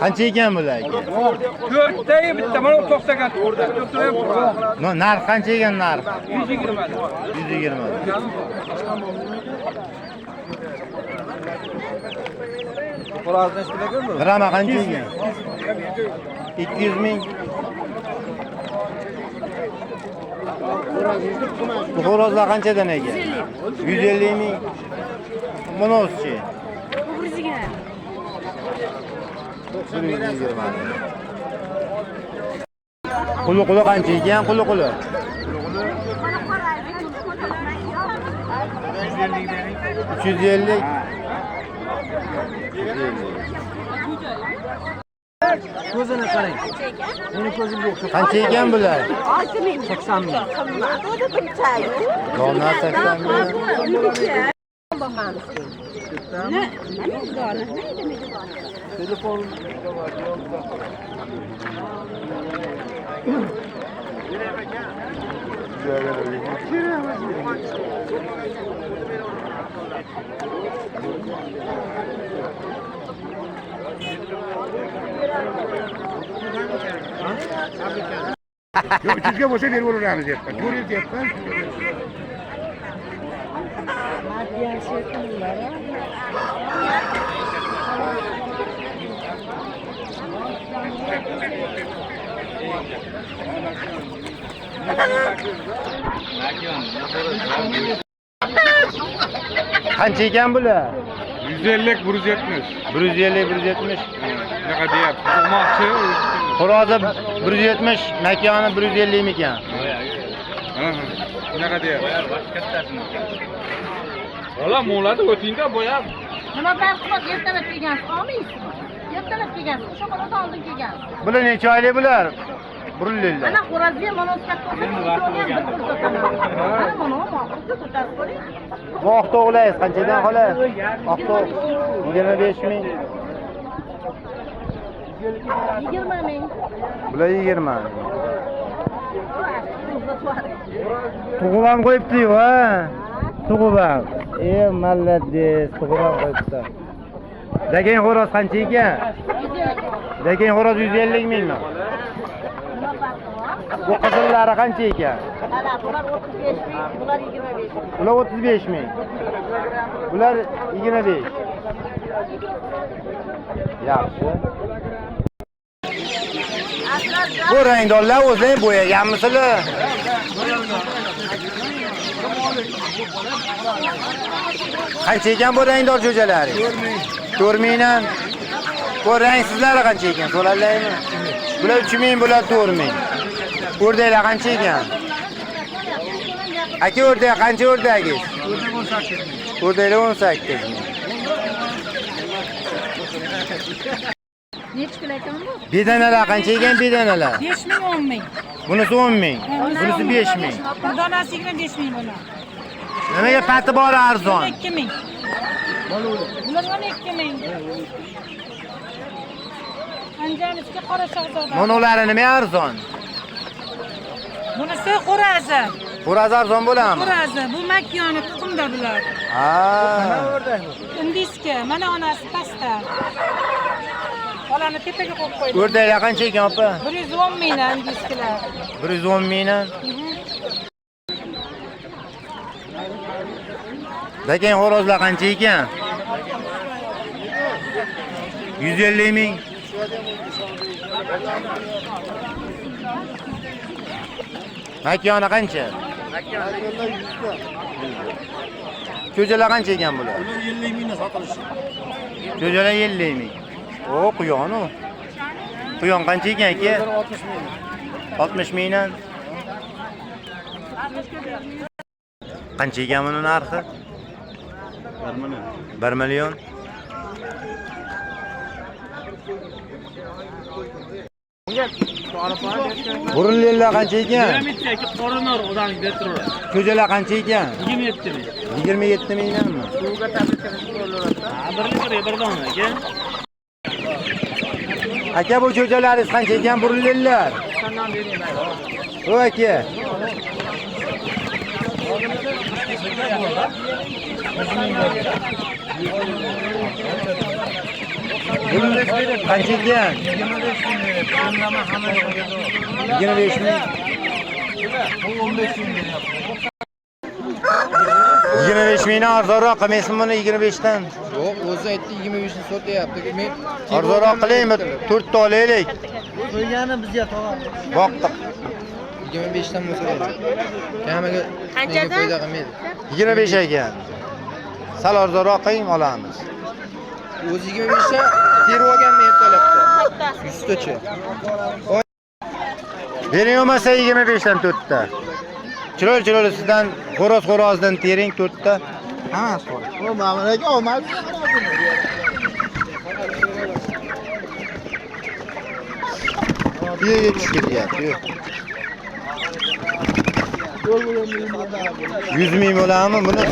Qancha ekan bular aka? To'rttayi bitta, mana 90 to'rtta. No, narx qancha ekan narx? 120. 120. Rama qancha ekan? 200 ming. Bu xo'rozlar qanchadan ekan? 150 ming. Bunisi-chi? 120. Quli quli qancha ekan? Quli quli. 350. Ko'zini qarang. Meni ko'zimga o'xshab. Qancha ekan bular? 6 ming. 80 ming. Dona 80 ming. Telefon Yo'q, 300ga bo'lsa berib yuboramiz deyapman. 400 deyapman. Qancha ekan bular? 150 170. 150 170. Bunaqa deyapti. Uqmoqchi. Xo'rozi 170, makoni 150 mikan? Bunaqa deyapti. Bola mo'ladi o'tingda bo'yab. Nima farqi bor? Ertalab kelgansiz, olmaysizmi? Ertalab kelgansiz, o'sha xo'roz oldin kelgansiz. Bular necha oylik bular? Burunlilar. Mana xo'rozni ham mana katta bo'lsa, ikkovini ham bir pul sotaman. Mana mana oxirgi ko'tarib ko'ring. Bu oq tovuqlaringiz qanchadan xola? Oq tovuq 25 ming. 20 ming. Bular 20 ming. Tug'ib ham qo'yibdi-yu, ha? Tug'ib ham. E, malades, tug'ib ham qo'yibdi. Dakang xo'roz qancha ekan? Dakang xo'roz 150 mingmi? Nima farqi bor? Bu qizillari qancha ekan? Mana bular 35 ming, bular 25 ming. Bular 35 ming. Bular 25. Yaxshi. Bu rangdorlar o'zlaring bo'yaganmisizlar? Qancha ekan bu rangdor jo'jalari? 4 mingdan. Bu rangsizlari qancha ekan? So'ralaymi? Bular 3 ming, bular 4 ming. O'rdaklar qancha ekan? Aka o'rdak qancha o'rdagingiz? O'rdaklar 18 ming. Nechi kilo ekan bu? Bedanalar qancha ekan bedanalar? 5 ming 10 ming. Bunisi 10 ming, bunisi 5 ming. Donasi 25 ming bular. Nimaga pati bori arzon? 12 ming. Bular 12 ming. Anjanichka qora shahzoda. Monolari nima arzon? Bunisi xo'razi. Xo'roz arzon bo'ladimi? Xo'razi. Bu makyoni tuxumda bular. Ha. Indiska. Mana onasi pastda. Bolani tepaga qo'yib qo'ydim. O'rdaklar qancha ekan opa? 110 mingdan indiskalar. 110 mingdan. Dakang xo'rozlar qancha ekan? 150 ming. Makyoni qancha? Ko'jalar qancha ekan bular? Ular 50 mingdan sotilishi. Ko'jalar 50 ming. O, quyon u. Quyon qancha ekan aka? 60 ming. 60 mingdan. Qancha ekan buni narxi? 1 million. Burunlilar qancha ekan? 27 qorinor odamni berib turadi. Ko'jalar qancha ekan? 27 ming. 27 mingdanmi? Ha, bir litr bir dona aka. Aka bu jo'jalaringiz qancha ekan burunlilar? O aka. Qancha ekan? 25 ming. 25 mingdan arzonroq qilmaysizmi buni 25 dan? Yo'q, o'zi aytdi 25 ni sotyapti. Men Arzonroq qilaymi? 4 ta olaylik. Qo'ygani bizga tovar. Boqdiq. 25 dan bo'lsa beradi. Kamiga Qanchadan? foyda qilmaydi. 25 ekan. Sal arzonroq qiling, olamiz. O'zi 25 ta terib olganman ertalabda. 100 tacha. Bering bo'lmasa 25 dan 4 ta. Chiroyli chiroylisidan xo'roz xo'rozdan tering 4 ta. Hammasi xo'roz. O Mahmud aka olmadi. Tuyaga tushib ketyapti. 100 ming bo'ladimi buni?